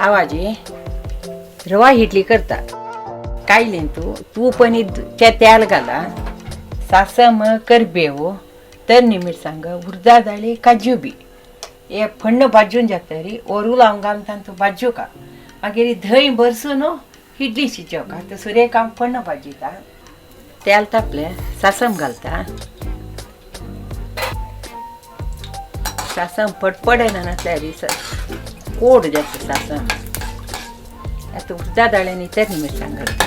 आवाजे रवा इडली करता. कायलें तूं तूप आनी तें तेल घाला, सासम करबेव, तरणी मिरसांग, उर्दा दाळी, काजू बी हे फण्ण भाजून जातरी ओरू लावन घालून तांतूं भाजूका. मागीर धंय भरसून इडली शिजोवका. आतां सुरेक हांव फण्ण भाजिता. तेल तापलें, सासम घालता. सासम फटफडना नासल्यार कोड जाता सासम. आतां उर्दा दाळी आनी तरणी मिरसांग घालता.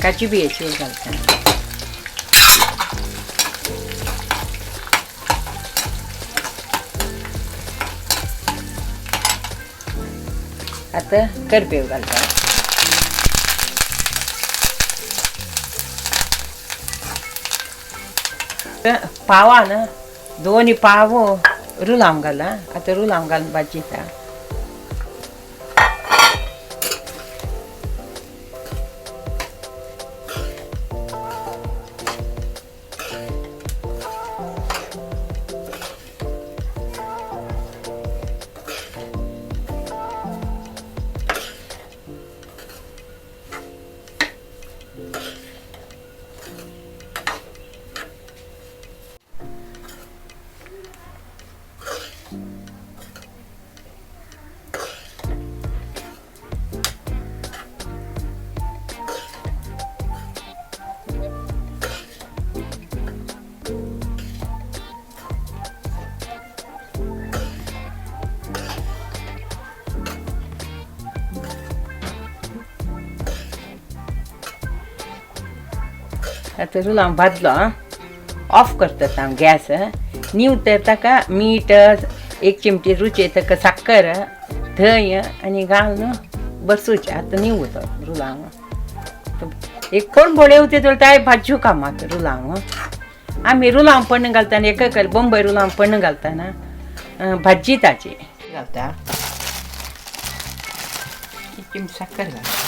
काजू बियाची घालता. आतां करबेव घालता. पावान दोन पाव रुलांव घाला. आतां रुलांव घालून भाजिता. आतां रुलांव भाजलो, ऑफ करतात हांव गॅस. निवतर ताका मीठ, एक चिमटी रुची ताका साकर, धंय आनी घालून बसूचें. आतां निवतो रुलांव. एक कोण भोळे उरता जाल्यार ताय भाजू काम. आतां रुलांव आमी रुलांव पण घालतना एक बंबय रुलांव पण घालतना भाजी ताची घालता. एक चिमटी साकर घालता.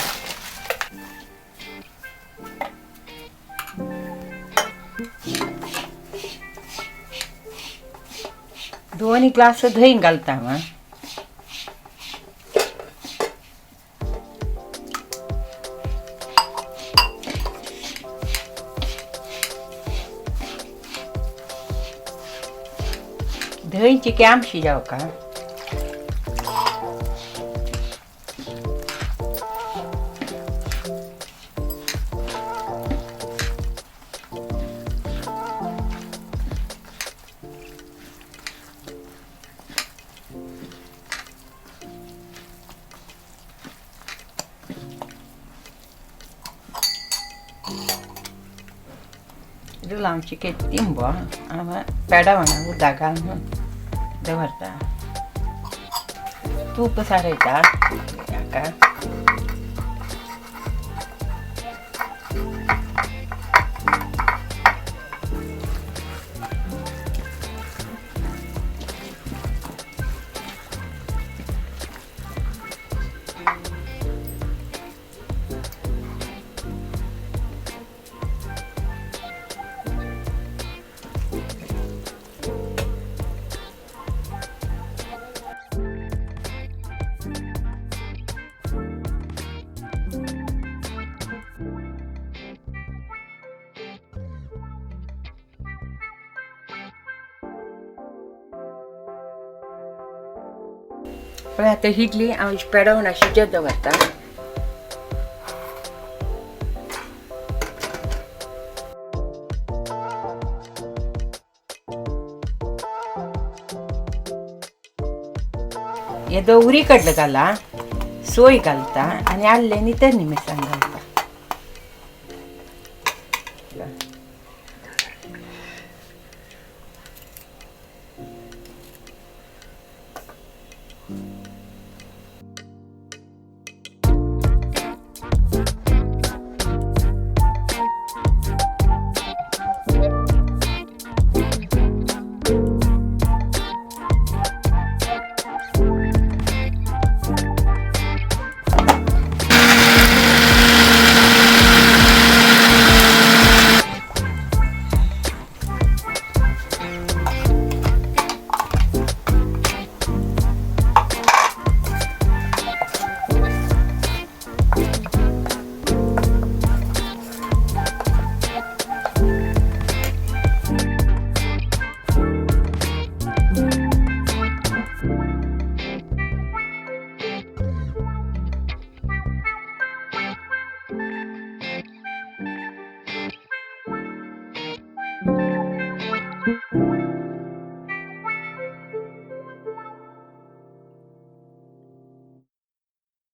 दोन ग्लास दही घालता हांव. दही चिके आमशी जावका. रुलांवची तिंबो हांव पेडावणा उदक घालून दवरता. तूप सारयता हाका. पळय आतां इडली हांव पेडवणा शिजत दवरता. हे दवरी कडलं घाला, सोय घालता आनी आल्लें आनी तरणी मिरसांग घालता.